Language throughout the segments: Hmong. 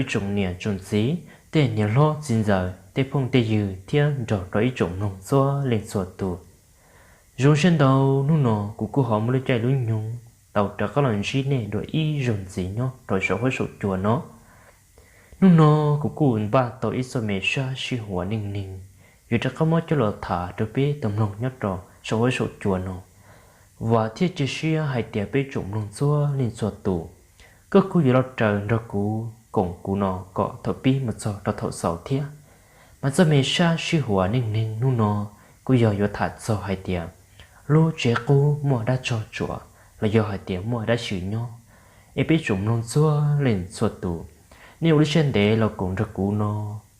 tsoom niam tsoom txiv, tej niam hlob txiv ntxawm, tej phooj tej ywg thiab nrog rau ib tsoom mloog txhua leej txhua tus. Zoo siab ntau, hnub no kuv kuj ho muaj lub caij lub nyoog tau rov qab los ntsib nej dua ib zaug ntxiv nyob rau saum huab saum cua no. Hnub no kuv kuj npaj tau ib txoj me sab sij huam neej neeg yuav rov qab muab coj los tham rau peb tau mloog nyob rau saum huab saum cua no. Vam thiab cia siab hais tias peb tsoom mloog txhua leej txhua tus, koj kuj yuav los raws nrog kuv koom kuv no kom thaum pib mus txog rau thaum xaus thiab. Mas txoj me sab sij huam neej neeg hnub no kuj yog yuav tham txog hais tias lub tsev qub muaj dab tsog tsuam los yog hais tias muaj dab tsi nyob. Es peb tsoom mloog txhua leej txhua tus, nej ua lub siab ntev los koom nrog kuv no,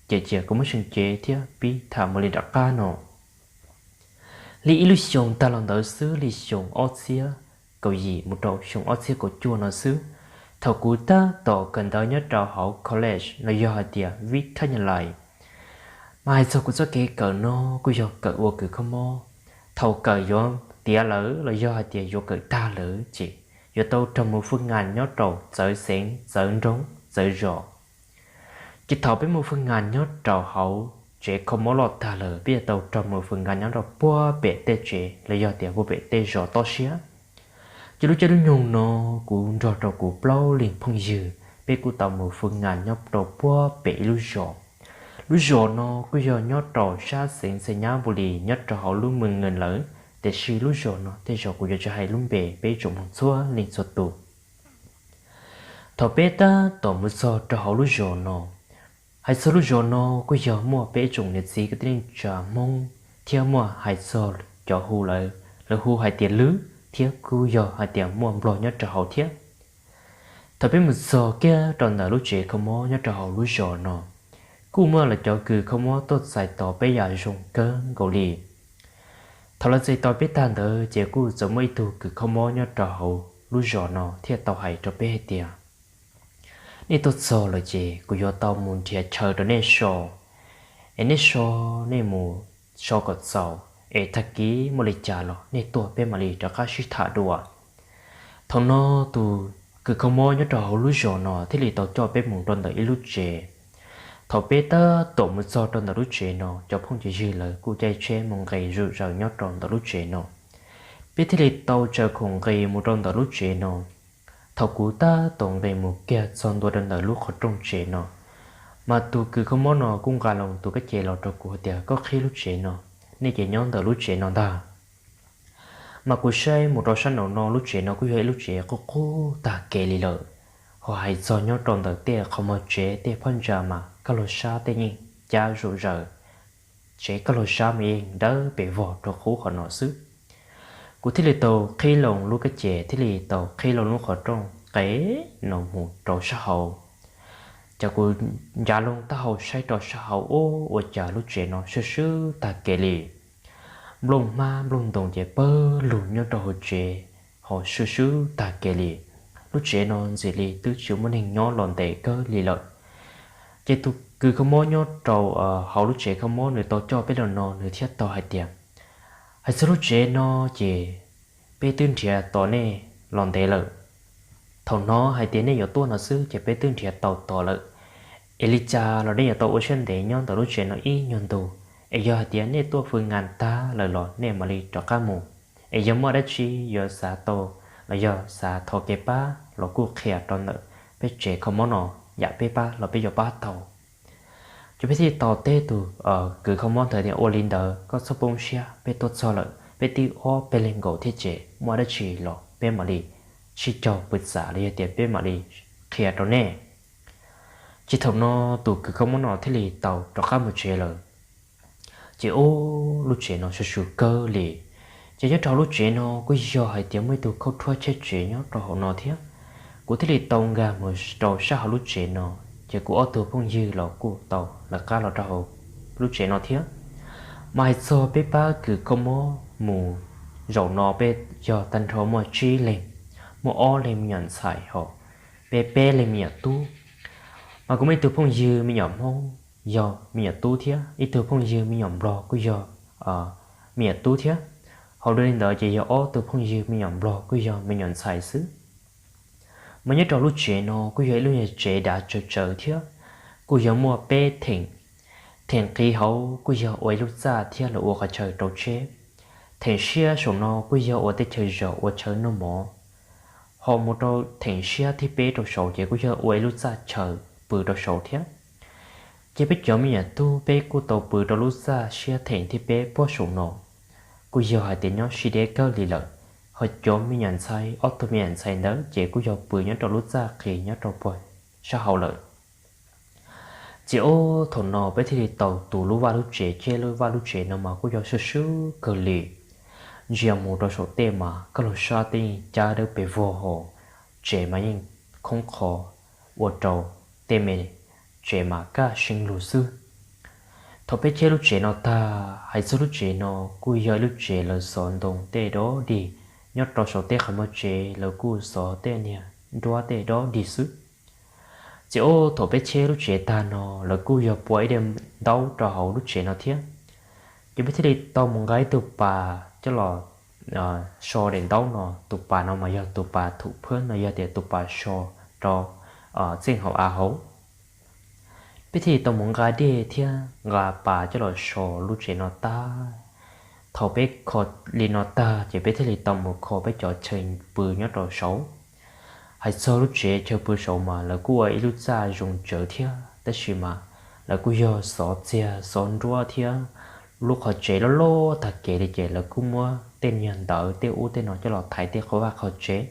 ces cia kuv muab seev cev thiab pib tham mus li nram qab no. Li ib lub xyoo tag los ntawd xwb, li xyoo ob txhiab kaum yim mus rau xyoo ob txhiab kaum cuaj no xwb, thaum kuv tab tom kawm ntawv nyob rau hauv college los yog hais tias vib thab nyab lais, mas hais txog kuv txoj kev kawm no kuj yog kawm ua kws kho mob. Thaum kawm yuav tiav lawm los yog hais tias yuav kawm tag lawm ces yuav tau raug mus fwj ngas nyob rau txawv xeev, txawv nroog, txawv zos. Ces thaum peb mus fwj ngas nyob rau hauv tsev kho mob loj tag lawm, peb yuav tau raug mus fwj ngas nyob rau puag pem tej tsev los yog tias puag pem tej zos toj siab. Ces lub caij lub nyoog no kuv nrog rau kuv plaub leeg phooj ywg peb kuj tau mus fwj ngas nyob rau puag pem ib lub zos. Lub zos no kuj yog nyob rau sab xeev Xais Nyab Npus Lis nyob rau hauv lub Mws Nkees lawm, tiam sis lub zos no tej zaum kuv yuav tsis hais lub npe, peb ib tsoom mloog txhua leej txhua tus. Thaum peb tab tom mus txog rau hauv lub zos no, hais txog lub zos no kuj yog muaj peb ib tsoom niam txiv kwv tij neej tsa Hmoob thiab muaj hais txog cov hu lawv, lawv hu hais tias Lwb thiab kuj yog hais tias muaj Nplog nyob rau hauv thiab. Thaum peb mus txog kiag rau ntawm lub tsev kho mob nyob rau hauv lub zos no, kuj muaj lawv cov kws kho mob tuaj txais tos peb yam zoo kawg nkaus li. Thaum lawv txais tos peb tag ntawd ces kuj txawm muaj ib tug kws kho mob nyob rau hauv lub zos no thiaj tau hais rau peb hais tias, nej tuaj txog lawm ces kuv yuav tau mus nrhiav chaw rau nej so, es nej so, nej mus so kom txaus, es tag kis muaj li cas los nej tuaj peb mam li rov qab sib tham dua. Thaum no tus kws kho mob nyob rau hauv lub zos no thiaj li tau coj peb mus rau ntawm ib lub tsev. Thaum peb tab tom mus txog rau ntawm lub tsev no, cov phooj cov ywg lawv kuj caij tsheb mus nqis zom zaws nyob rau ntawm lub tsev no. Peb thiaj li tau tsaws khoom nqis mus rau ntawm lub tsev no. Thaum kuv tab tom nqis mus kiag txog ntua rau ntawm lub qhov rooj tsev no, mas tus kws kho mob no kuj nqa loo tus kab ces los rau kuv hais tias, koj qhib lub tsev no, nej ces nyob ntawm lub tsev no ntag. Mas kuv saib mus rau sab nraum no, lub tsev no kuj yog ib lub tsev qub qub tag kev li lawm. Ho hais txog nyob rau ntawm tej qhov muag tsev tej phab ntsa mas kaj lug sab tej yeej cab zom zaws, tsev kaj lug sab mas yeej dawb pes vog rau qub qhov no xwb. Kuv thiaj li tau qhib loo lub kab ces thiaj li tau qhib loo lub qhov rooj qev no mus rau sab hauv. Ces kuv ncav loo taub hau saib rau sab hauv, ua cas lub tsev no swb swb tag kev li. Nplooj hmab nplooj ntoo ces pawg lug nyob rau hauv tsev, ho swb swb tag kev li. Lub tsev no ntxim li twb tsis muaj neeg nyob los ntev kawg li lawm. Ces tus kws kho mob nyob rau hauv lub tsev kho mob nws tau coj peb los no nws thiaj tau hais tias, hais txog lub tsev no ces peb twb nrhiav tos nej los ntev lawm. Thaum hnov hais tias nej yuav tuaj no xwb ces peb twb nrhiav tau tos lawm. Es li cas los nej yuav tau ua siab ntev nyob ntawm lub tsev no ib nyuag ntu. Es yog hais tias nej tuaj fwj ngas tag lawm los nej mam li rov qab mus. Es yog muaj dab tsi yuav xav tau los yog xav thov kev pab los kuj qhia rau ntawm peb tsev kho mob no, yam peb pab los peb yuav pab tau. Ces peb thiaj tau teb tus kws kho mob ntawd tias, ua li ntawd koj txhob poob siab, peb tuaj txog lawm, peb tib ob peb leeg nkaus thiab ces muaj dab tsi los peb mam li sib caug pw txam los yog tias peb mam li qhia rau nej. Ces thaum no tus kws kho mob no thiaj li tau rov qab mus tsev lawm. Ces ub, lub tsev no swb swb kawg li. Ces nyob rau lub tsev no kuj yog hais tias muaj ib tug khaub rhuab cheb tsev nyob rau hauv no thiab. Kuv thiaj li tau nkag mus rau sab hauv lub tsev no. Ces kuv ob tug phooj ywg los kuj tau lawv qab los rau hauv lub tsev no thiab. Mas hais txog peb pab kws kho mob mus zaum no peb yog tag nrho muaj tsib leeg, muaj ob leeg me nyuam ntxhais ho peb peb leeg me nyuam tub. Mas kuv muaj ib tug phooj ywg me nyuam Hmoob yog me nyuam tub thiab, ib tug phooj ywg me nyuam Nplog kuj yog me nyuam tub thiab. Hauv dua li ntawd ces yog ob tug phooj ywg me nyuam Nplog kuj yog me nyuam ntxhais xwb. Mas nyob rau lub tsev no kuj yog ib lub nyuag tsev dav tsawv tsawv thiab. kuj yog muaj peb theem. Theem qis hauv kuj yog ua ib lub txaj thiab lawv ua qhov chaw rau tsheb. Theem siab saum no kuj yog ua tej chaw zaum ua chaw noj mov. Ho mus rau theem siab thib peb rau saud ces kuj yog ua ib lub txaj chaw pw rau saud thiab. Ces peb cov me nyuam tub peb kuj tau pw rau lub txaj siab theem thib peb puag saum no, kuj yog hais tias nyob sib deb kawg li lawm. Ho cov me nyuam ntxhais, ob tug me nyuam ntxhais ntawd ces kuj yog pw nyob rau lub txaj qis nyob rau puag sab hauv lawm. Ces ub thaum no peb thiaj li tau tu lub vaj lub tsev, ces lub vaj lub tsev no mas kuj yog swb swb kawg li. Ntsia mus rau saum tej mas koj los saib tej yeej cab dawb pes vog hos, tsev mas yeej khoob qho ua rau tej me tsev mas kaj seeb lug xwb. Thaum peb cheb lub tsev no tag, hais txog lub tsev no kuj yog ib lub tsev lawv xov ntoo tej dov dig, nyob rau saum tej qhov muag tsev lawv kuj xov tej niag nruab tej dov dig xwb. Ces ub thaum peb cheb lub tsev tag no lawv kuj yog pua ib daim ntaub rau hauv lub tsev no thiab. Ces peb thiaj li tau mus nqa ib tug pas coj los so daim ntaub no. Tus pas no mas yog tus pas thum phab no, yog tias tus pas so rau txeej hauv av hauv. Peb thiaj li tau mus nqa dej thiab nqa pas coj los so lub tsev no tag. Thaum peb kho li no tag ces peb thiaj li tau mus kho peb cov chaw pw nyob rau saud. Hais txog lub tsev chaw pw saud mas lawv kuj ua ib lub txaj zoo tsawv thiab, tab sis mas lawv kuj yog xov txiag xov nruab thiab. Lub qhov tsev loj loj tag kev li ces lawv kuj muab tej niag ntawv tej ub tej no coj los thaiv tej qhov vaj qhov tsev,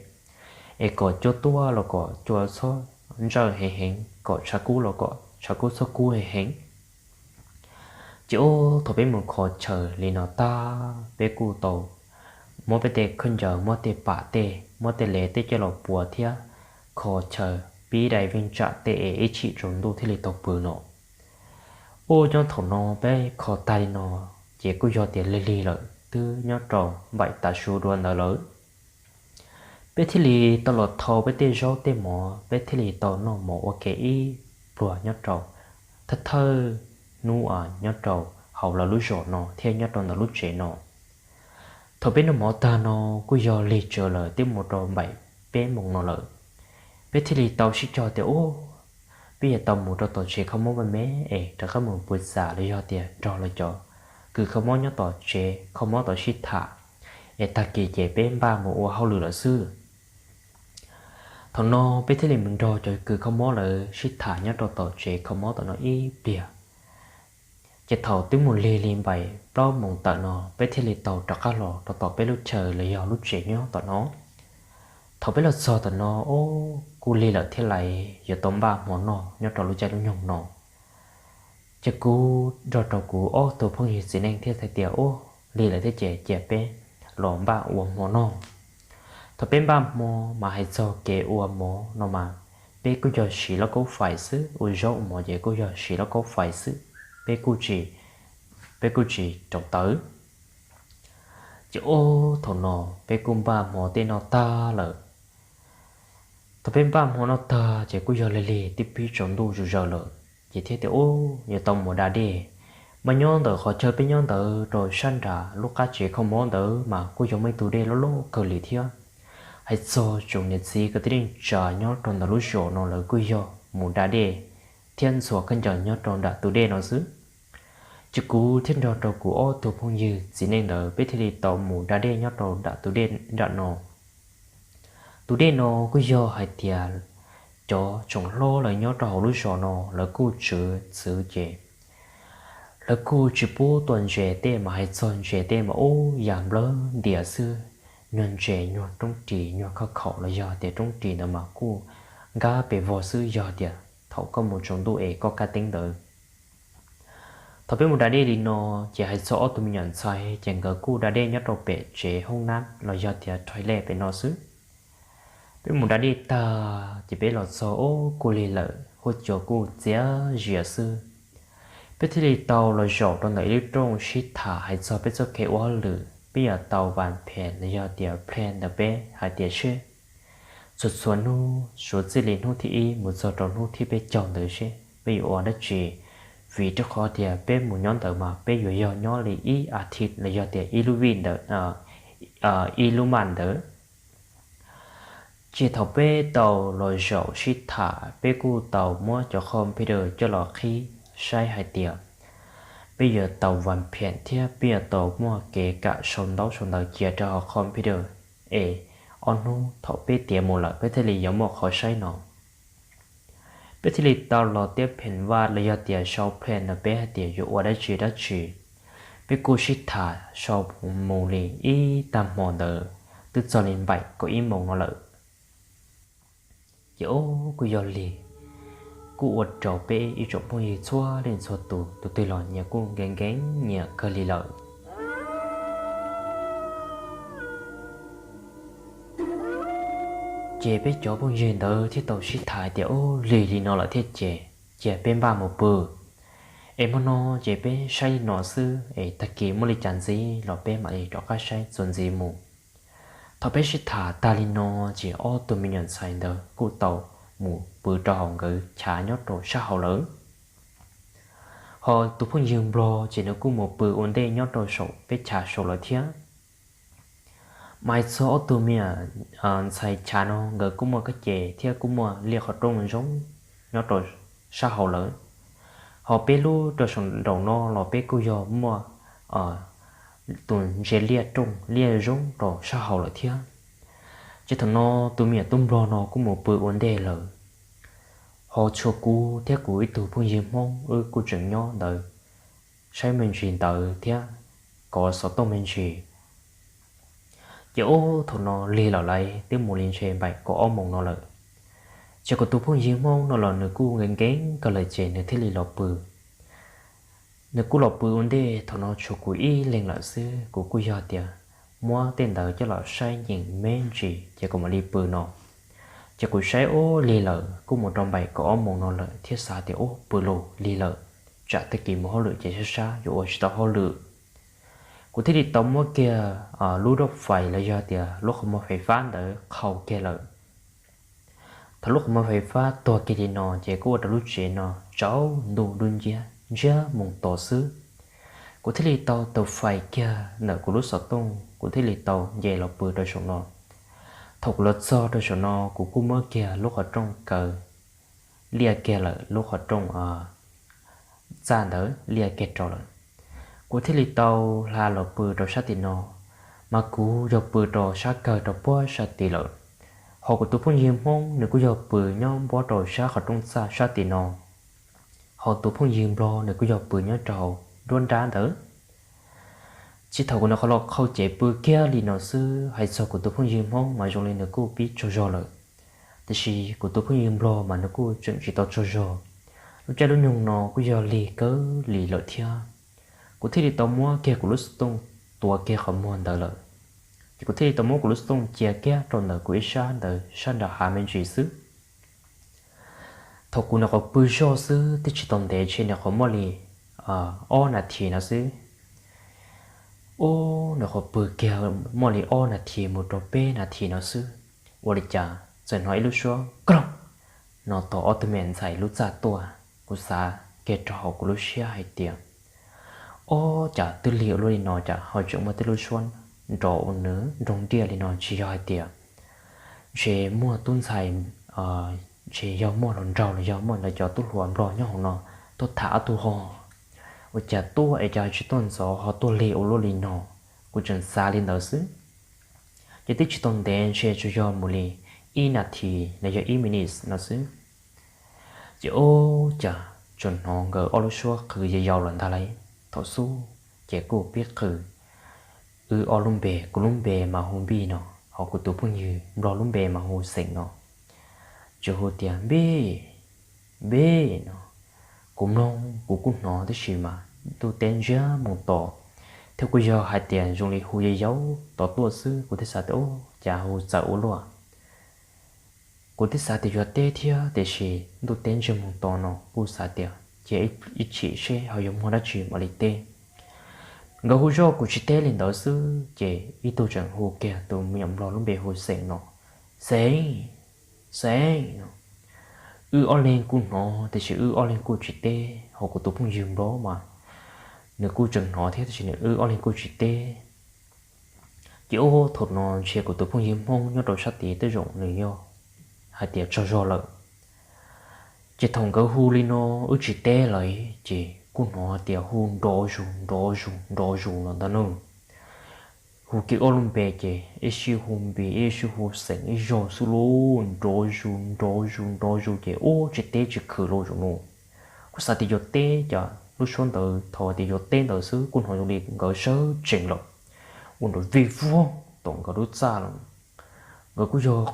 es kom cua tuaj los kom cua txhob ntsawj heev heev, kom tshav kub los kom tshav kub txhob kub heev heev. Ces ub thaum peb mus kho chaw li no tag peb kuj tau muab peb tej khaub ncaws, muab tej pam tej, muab tej lev tej coj los pua thiab kho chaw pib dai veej tsam tej es ib chim tsaus ntuj thiaj li tau pw no. Ub nyob thaum no peb kho tag li no ces kuj yog tias lig lig lawm, twb nyob rau npaum tav su dua ntawd lawm. Peb thiaj li tau los thau peb tej zaub tej mov, peb thiaj li tau noj mov ua ke ib pluag nyob rau thawj thawj hnub nyob rau hauv lawv lub zos no thiab nyob rau ntawm lub tsev no. Thaum peb noj mov tag no kuj yog lig tsawv lawm, twb mus rau npaum peb moos no lawm. Peb thiaj li tau sib cog tias ub, peb yuav tau mus rau tom tsev kho mob me me es rov qab mus pw txam los yog tias nrog lawv cov kws kho mob nyob tom tsev kho mob tau sib tham, es tag kis ces peb npaj mus ua hauj lwm lawm xwb. Thaum no peb thiaj li mus nrog cov kws kho mob lawv sib tham nyob rau tom tsev kho mob tom no ib pliag. Ces thaum twb mus lig li npaum plaub moos tawm no peb thiaj li tau rov qab los rau tom peb lub chaw los yog lub tsev nyob tom no. Thaum peb los txog tom no, ub, kuj lig lawm thiab lais, yuav tau npaj hmo noj nyob rau lub caij lub nyoog no. Ces kuv nrog rau kuv ob tug phooj ywg txiv neej thiaj hais tias ub, lig lawm thiab ces cia peb los npaj ua hmo noj. Thaum peb npaj hmo mas hais txog kev ua mov no mas peb kuj yog siv lauj kaub fais xwb, ua zaub ua mov ces kuj yog siv lauj kaub fais xwb, peb kuj tsis, peb kuj tsis rau tawv. Ces ub thaum no peb kuj npaj hmo tej noj tag lawm. Thaum peb npaj hmo noj tag ces kuj yog lig lig twb pib tsaus ntuj zuj zaws lawm, ces thiaj tias ub, yuav tau mus da dej. Mas nyob ntawm qhov chaw peb nyob ntawd rau sab nram lub qab tsev kho mob ntawd mas kuj yog muaj ib tug dej loj loj kawg li thiab. Hais txog tsoom niam txiv kwv tij neej tsa nyob rau ntawm lub zos no lawv kuj yog mus da dej thiab ntxhua khaub ncaws nyob rau nram tus dej no xwb. Ces kuv thiaj nrog rau kuv ob tug phooj ywg txiv neej ntawd peb thiaj li tau mus da dej nyob rau nram tus dej nram no. Tus dej no kuj yog hais tias cov tsoom hlob lawv nyob rau hauv lub zos no lawv kuj tswv txwv ces lawv kuj tsis pub tua ntses tej mas hais txog ntses tej mas ub yam nplawg ntias xwb, nyuag ntses nyuag roob ris nyuag khaj khaum los yog tias roob ris ntawd mas kuj nkab pes vog xwb yog tias thaum koj mus tsaus ntuj es koj kaj teeb ntawd. Thaum peb mus da dej li no, ces hais txog ob tug me nyuam ntxhais ces nkawd kuj da dej nyob rau pem tsev hoob nab los yog tias toilet pem no xwb. Peb mus da dej tag ces peb los txog ub kuj lig lawm, huab cua kuj txias zias xwb. Peb thiaj li tau los zaum rau ntawm ib lub rooj sib tham hais txog peb txoj kev ua hauj lwm, peb yuav tau vas phem los yog tias plan ntawm peb hais tias seb txhua txhua hnub suav txij li hnub thib ib mus txog rau hnub thib peb caug ntawd seb peb yuav ua dab tsi, vim rau qhov tias peb mus nyob ntawd mas peb yuav yog nyob li ib as thiv los yog tias ib lub vij ntawd, ib lub mas ntawd. Ces thaum peb tau los zaum sib tham, peb kuj tau muab cov computer coj los qhib saib hais tias peb yuav tau vam phiam thiab peb yuav tau muaj kev kam sau ntaub sau ntawv cia rau hauv computer, es ob hnub thaum peb tiav mus lawm peb thiaj li yuav muaj qhov saib no. Peb thiaj li tau los tiab pheem vaj los yog tias sau plan no peb hais tias yuav ua dab tsi dab tsi. Peb kuj sib tham sau mus li ib tag hmo ntawd twb txog li npaim kaum ib moos no lawm. Ces ub kuj yog li, kuj ua rau peb ib tsoom phooj ywg txhua leej txhua tus, tus twg los nyias kuj nkees nkees nyias kawg li lawm. Ces peb cov phooj ywg ntawd thiaj tau sib tham tias, Ub, lig li no lawm thiab ces cia peb npaj mus pw. Es hmo no ces peb saib li no xwb es tag kis muaj li cas ntxiv los peb mam li rov qab saib txuas ntxiv mus. Thaum peb sib tham tag li no ces ob tug me nyuam ntxhais ntawd kuj tau mus pw rau hauv nkawd chav nyob rau sab hauv lawm. Ho tus phooj ywg nplog ces nws kuj mus pw ua ntej nyob rau saum peb chav saum lawm thiab. Mas txog ob tug me nyuam ntxhais chav no nkawd kuj muaj kab ces thiab kuj muaj liaj qhov rooj zoo nyob rau sab hauv lawm. Ho peb lub rau saum nraum no los peb kuj yog muaj tus ntsia liaj rooj liaj zoo rau sab hauv lawm thiab. Ces thaum no tus me nyuam tub nplog no kuj mus pw ua ntej lawm. Ho tshuav kuv thiab kuv ib tug phooj ywg Hmoob wb kuj tseem nyob ntawd saib me ntsis ntawv thiab kov xov tooj me ntsis. Ces ub thaum no lig lawm lawm twb mus li ntshe npaim kaum ob moos no lawm. Ces kuv tus phooj ywg Hmoob no los nws kuj nkees nkees kawg lawm ces nws thiaj li los pw. Nws kuj los pw ua ntej, thaum no tshuav kuv ib leeg lawm xwb, kuv kuj yog tias muab tej ntawv coj los saib nyeem me ntsis ces kuv mam li pw no. Ces kuv saib ub lig lawm kuj mus rau npaim kaum ob moos no lawm thiab xav tias ub pw los lig lawm, tsam tag kis mus hauj lwm ces sab sab yuav ua tsis tau hauj lwm. Kuv thiaj li tau muab kiag lub doj fais los yog tias lub qhov muag fais fab ntawd qhau kiag lawm. Thaum lub qhov muag fais fab tuag kiag li no ces kuj ua rau lub tsev no tsaus ntuj dub nciab ntsiag mus to xwb. Kuv thiaj li tau taws fais kiag ntawm kuv lub xov tooj, kuv thiaj li tau nce los pw rau saum no. Thaum kuv los txog rau saum no kuv kuj muab kiag lub qhov rooj kaw liaj kiag lawm, lub qhov rooj txaj ntawd liaj kiag rau lawm. Kuv thiaj li tau hla los pw rau sab tim no, mas kuv yog pw rau sab kawg rau puag sab tid lawm. Ho kuv tus phooj ywg Hmoob nws kuj yog pw nyob npuab rau sab qhov rooj txaj sab tim no. Ho tus phooj ywg nplog nws kuj yog pw nyob rau nruab nrab ntawd. Txij thaum kuv nws qhov los qhau cev pw kiag li no xwb, hais txog kuv tus phooj ywg Hmoob mas zoo li nws kuj pib tsaug zog lawm. Tiam sis kuv tus phooj ywg nplog mas nws kuj tseem tsis tau tsaug zog. Lub caij lub nyoog no kuj yog lig kawg li lawm thiab. Kuv thiaj li tau muab kiag kuv lub xov tooj tuav kiag qhov muag ntawd lawm. Ces kuv thiaj li tau muab kuv lub xov tooj cia kiag rau ntawm kuv ib sab ntawd sab nram hav me ntsis xwb. Thaum kuv nws qhov pw zog xwb twb tsis tau ntev, ntshe nws qhov muaj li ob nas this no xwb. Ub, nws qhov pw kiag muaj li ob nas this mus rau peb nas this no xwb, ua li cas txawm hnov ib lub suab koj no tom ob tug me ntxhais lub txaj tuaj. Kuv xav kiag rau hauv kuv lub siab hais tias, ob, cas twb lig ua luaj li no cas ho tseem muaj tej lub suab nrov ua nws nroo ntiaj li no, tsis yog hais tias ntshe muaj tub ntxhais, ntshe yog muaj hluas nraug los yog muaj ntawd cov tub hluas nplog nyob hauv no tuaj tham ob tug ho. Ua cas tuaj es cas tsis tuaj ntxov ho tuaj lig ua luaj li no. Kuv tseem xav li ntawd xwb. Ces twb tsis tau ntev, ntshe tsuas yog mus li ib nas this los yog ib minutes no xwb. Ces ub, cas tsuas hnov nkawd ob lub suab qw yau yau los ntag lauj. Thaum xub ces kuj pib qw, wb ob lub npe, kuv lub npe mas hu Npij no, ho kuv tus phooj ywg nplog lub npe mas hu Xeem no. Tsuas hu tias Npij, Npij no. Kuv mloog kuv kuj hnov tab sis mas ntuj teb ntsiag mus to, thiab kuj yog hais tias zoo li hu yau yau tod tuaj xwb, kuv thiaj xav tias ub, cas hu txawv ua luaj. Kuv thiaj xav tias yuav teb thiab, tiam sis ntuj teb ntsiag mus to no kuj xav tias cia ib chim seb ho yuav muaj dab tsi mam li teb. Nkawd hu zoj kuv tsis teb li ntawd xwb, ces ib tug tseem hu kiag tus me nyuam nplog lub npe hu Xeem no, Xeem, Xeem no. Wb ob leeg kuj hnov tiam sis wb ob leeg kuj tsis teb, ho kuv tus phooj ywg nplog mas nws kuj tseem hnov thiab tiam sis nws, wb ob leeg kuj tsis teb. Ces ub thaum no ntshe kuv tus phooj ywg Hmoob nyob rau sab tid tej zaum nws yog hais tias tsaug zog lawm. Ces thaum nkawd hu li no wb tsis teb lawm ces kuj hnov tias hu nrov zus nrov zus nrov zus los ntag nawb. Hu kiag ob lub npe ces ib sij hu Npis ib sij hu Xeem ib zaug xwb lauj, nrov zus nrov zus nrov zus ces ub tsis teb tsis khwv lauj zaum no. Kuj xav tias yuav teb ces lub suab ntawd thaum tias yuav teb ntawd xwb kuj hnov zoo li nkawd sawv tsees lawm, ua nrov vij vog tom nkawd lub txaj lawm. Nkawd kuj yog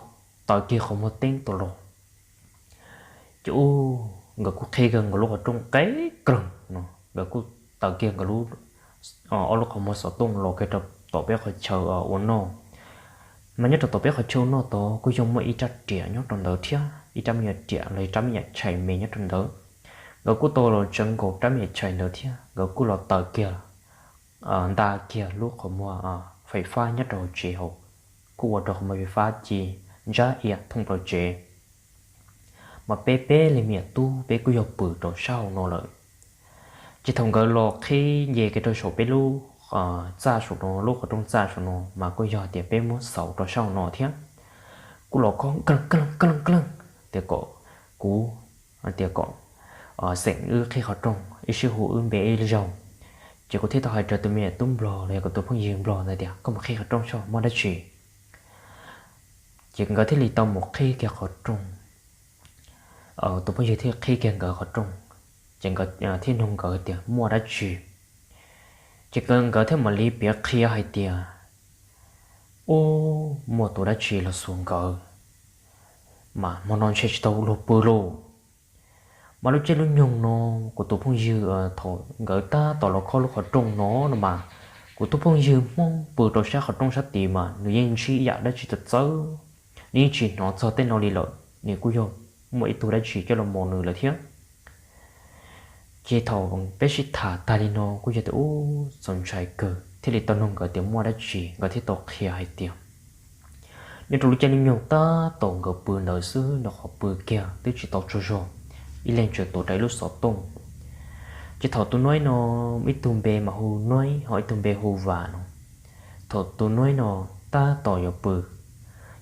taws kiag qhov muag teeb tom los ces ub nkawd kuj qhib kiag nkawd lub qhov rooj qeb kawg no, nkawd kuj taws kiag nkawd lub, ob lub qhov muag xov tooj los kiag rau tom peb qhov chaw ua noj. Mas nyob rau tom peb qhov chaw ua noj tod kuj yog muaj ib rab riam nyob rau ntawd thiab ib rab me nyuam riam los rab me nyuam chais me nyob rau ntawd. Nkawd kuj tau los tsawv nkaus rab me nyuam chais ntawd thiab nkawd kuj los taws kiag nta kiag lub qhov muag fais fab nyob rau hauv tsev hauv, kuj ua rau qhov muag fais fab ci ntsab iam thooj rau tsev. Mas peb peb li me nyuam tub peb kuj yog pw rau sab hauv no lawm. Ces thaum nkawd los qhib nce kiag rau saum peb lub txaj saum no, lub qhov rooj txaj saum no mas kuj yog tias peb muab xauv rau sab hauv no thiab. Kuj los khob kawg leej kawg leej tias kom kuv, tias kom Xeem wb qhib qhov rooj ib sij hu wb npe ib zaug. Ces kuv thiaj tau hais rau tus me nyuam tub nplog los yog kuv tus phooj ywg nplog ntawd tias koj mus qhib qhov rooj soj muaj dab tsi. Ces nkawd thiaj li tau mus qhib kiag qhov rooj. Tus phooj ywg thiaj qhib kiag nkawd qhov rooj, ces nkawd thiaj nug nkawd tias muaj dab tsi. Ces nkawd thiaj mam li piav qhia hais tias ub muaj tus dab tsi los xuas nkawd, mas hmo no ntshe tsis tau luag pw lauj. Mas lub caij lub nyoog no kuv tus phooj ywg thaum nkawd tab tom los khob lub qhov rooj no no mas kuv tus phooj ywg Hmoob pw rau sab qhov rooj sab tid mas nws yeej ntsib yam dab tsi txawv txawv, nws yeej tsis hnov txog tej no li lawm, nws kuj yog muaj ib tug dab tsi coj los mos nws lawm thiab. Ces thaum peb sib tham tag li no kuj yog tias ub txaus ntshai kawg thiaj li tau nug nkawd tias muaj dab tsi, nkawd thiaj tau qhia hais tias nyob rau lub caij lub nyoog tab tom nkawd pw ntawd xwb no qhov pw kiag twb tsis tau tsaug zog, ib leeg tseem tuav rawv ib lub xov tooj. Ces thaum tus Nuib no, ib tug npe mas hu Nuib ho ib tug npe hu Vam no, thaum tus Nuib no tab tom yuav pw,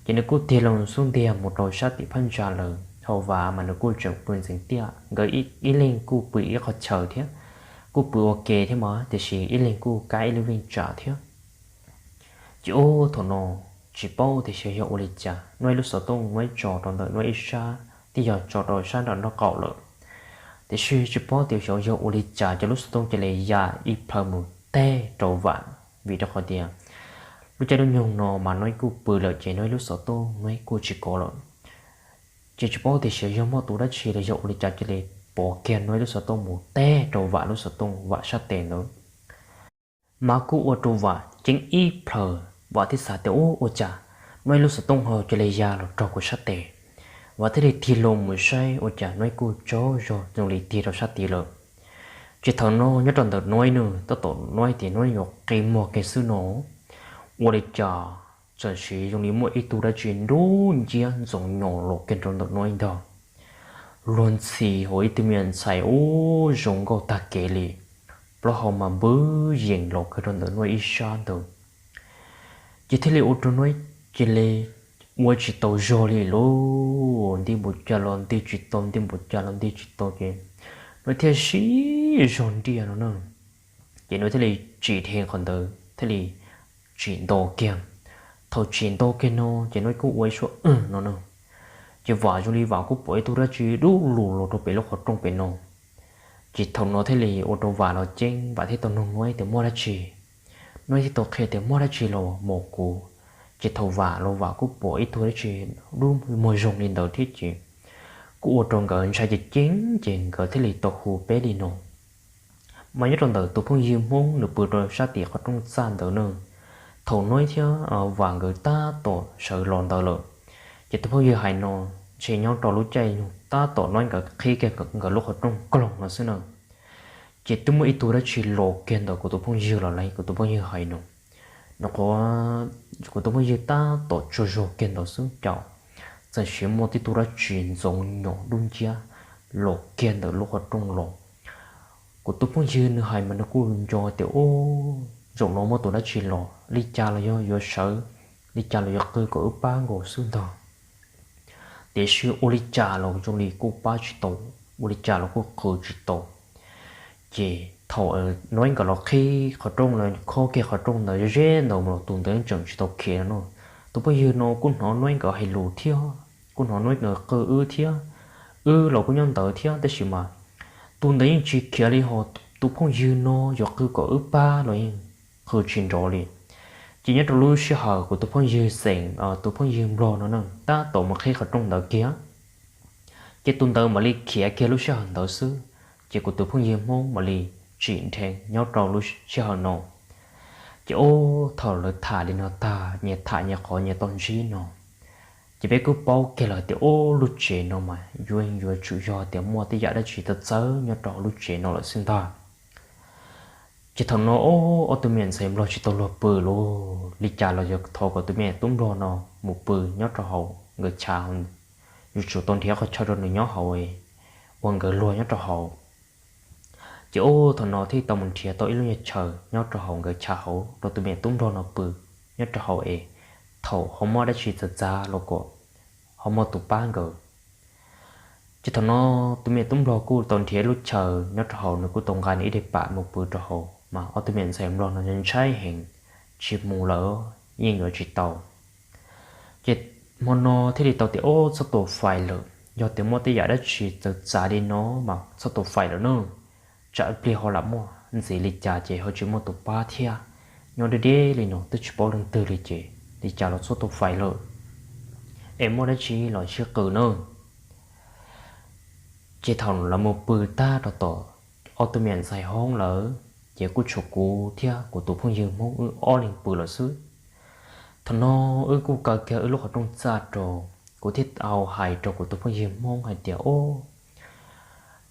ces nws kuj tig loo xub ntiag mus rau sab tim phab ntsa lawm, ho Vam mas nws kuj tseem pw ntxeev tiaj, nkawd ib leeg kuj pw ib qhov chaw thiab, kuj pw ua ke thiab mas tiam sis ib leeg kuj kab ib lub veej tsam thiab. Ces ub thaum no tsis paub tias xyov yog ua li cas Nuib lub xov tooj Nuib tso rau ntawm Nuib ib sab, twb yog tso rau sab nram nraub qaum lawm, tiam sis tsis paub tias xyov yog ua li cas cov lub xov tooj cia li ya ib plhaw mus teg rau Vam, vim rau qhov tias lub caij lub nyoog no mas Nuib kuj pw lawm ces Nuib lub xov tooj Nuib kuj tsis kov lawm. Ces tsis paub tias xyov yog muaj tus dab tsi los yog ua li cas cia li pov kiag Nuib lub xov tooj mus teg rau Vam lub xov tooj Vam sab tes ntawd. Mas kuj ua rau Vam ceeb ib plhaw, Vam thiaj xav tias ub ua cas Nuib lub xov tooj ho cia li ya los raug kuv sab tes. Vam thiaj li tig loo mus saib ua cas Nuib kuj tsaug zog zoo li tig rau sab tid lawm. Ces thaum no nyob rau ntawm Nuib no tab tom Nuib tias Nuib yuav qi muag kiag xwb no, ua li cas txawm siv zoo li muaj ib tug dab tsi dub nciab ntxoov nyos los kiag rau ntawm Nuib ntag. Luag ntxhi hauv ib tug me nyuam ntxhais ub zoo nkauj tag kev li, plaub hau mas npwb yees los kiag rau ntawm Nuib ib sab ntawd. Ces thiaj li ua rau Nuib cia li ua tsis tau zog li lauj, nti npaum cas los nti tsis tau, nti npaum cas los nti tsis tau ces Nuib thiaj sib zog nriaj no na. Ces Nuib thiaj li tsim dheev qhov ntawd thiaj li tsim nto kiag. Thaum tsim nto kiag no ces Nuib kuj ua ib suab no na, ces Vam zoo li Vam kuj pom ib tug dab tsi dub lug los rau pem lub qhov rooj pem no. Ces thaum no thiaj li ua rau Vam los ceeb, Vam thiaj tau nug Nuib tias muaj dab tsi. Nuib thiaj tau qhia tias muaj dab tsi los mos kuv. Ces thaum Vam los Vam kuj pom ib tug dab tsi dub muag zoo li ntawd thiab ces kuj ua rau nkawd ntshai ceev ceeb ces nkawd thiaj li tau hu peb li no. Mas nyob rau ntawm tus phooj ywg Hmoob nws pw rau sab tim qhov rooj txaj ntawd na, thaum Nuib thiab Vam nkawd tab tom sawv los ntawd lawm, ces tus phooj ywg hais no, ntshe nyob rau lub caij nyoog tab tom Nuib nkawd qhib kiag nkawd lub qhov rooj kloog no xwb na. Ces twb muaj ib tug dab tsi los kiag ntawm kuv tus phooj ywg los li kuv tus phooj ywg hais no. Nws qhuav, kuv tus phooj ywg tab tom tsaug zog kiag ntawd xwb cas txawm siv muaj tib tug dab tsi ntxoov nyos dub nciab los kiag ntawm lub qhov rooj los. Kuv tus phooj ywg nws hais mas nws kuj nco tias ub, zaum no muaj tus dab tsi los li cas los yog yuav sawv, li cas los yuav qw kom wb pab nkaus xwb ntag. Tiam sis ua li cas los zoo li kuj pab tsis tau, ua li cas los kuj qw tsis tau. Ces thaum Nuib nkawd los qhib qhov rooj, los khob kiag qhov rooj ntawd ze ze ntawd los tus ntawd tseem tsis tau khiav no. Tus phooj ywg no kuj hnov Nuib nkawd hais lus thiab, kuj hnov Nuib nkawd qw wb thiab, wb los kuj nyob ntawd thiab, tab sis mas tus ntawd yeej tsis khiav li, ho tus phooj ywg no yuav qw kom wb pab los yeej qw tsis nrov li. Ces nyob rau lub sij hawm kuv tus phooj ywg xeem, tus phooj ywg nplog no na tab tom mus qhib qhov rooj ntawd kiag, ces tus ntawd mam li khiav kiag lub sij hawm ntawd xwb. Ces kuv tus phooj ywg Hmoob mam li tsim nrheev nyob rau lub sij hawm no. Ces ub, thaum lawv tham li no tag, nyias tham nyias qhov nyias tau ntsib no, ces peb kuj paub kiag lawm tias ub, lub tsev no mas yuav yuav tsum yog tias muaj tej yam dab tsi txawv txawv nyob rau hauv lub tsev no lawm xwb ntag. Ces thaum no ob tug me nyuam ntxhais nplog tsis tau luag pw lauj, li cas los yuav thov kom tus me tub nplog no mus pw nyob rau hauv nkawd chav, yuav tsum tau nrhiav qhov chaw rau nws nyob hauv, ua nkawd luag nyob rau hauv. Ces ub, thaum no thiaj tau mus nrhiav tau ib lub nyuag chaw nyob rau hauv nkawd chav hauv rau tus me tub nplog no pw nyob rau hauv es thaum ho muaj dab tsi txawv txav los kom ho muaj tus pab nkawd. Ces thaum no tus me tub nplog kuj tau nrhiav ib lub chaw nyob rau hauv, nws kuj tau nqa nws ib daim pam mus pw rau hauv, mas ob tug me ntxhais nplog no ntshai heev, tsis mus lawm yeej yuav tsis tau. Ces hmo no thiaj li tau tias ub, txhob tua fais lawm, yog tias muaj tej yam dab tsi txawv txav li no mas txhob tua fais lawm nawb, tsam ib pliag ho lam muaj ntxiv li cas ces ho tsis muaj tus pab thiab. Nyob deb deb li no twb tsis paub leej twg li ces li cas los txhob tua fais lawm, es muaj dab tsi los sib qw nawb. Ces thaum lawv mus pw tag rau tom ob tug me nyuam ntxhais hoob lawm, ces kuj tshuav kuv thiab kuv tus phooj ywg Hmoob wb ob leeg pw lawm xwb. Thaum no wb kuj kaw kiag wb lub qhov rooj txaj rau, kuv thiaj tau hais rau kuv tus phooj ywg Hmoob hais tias,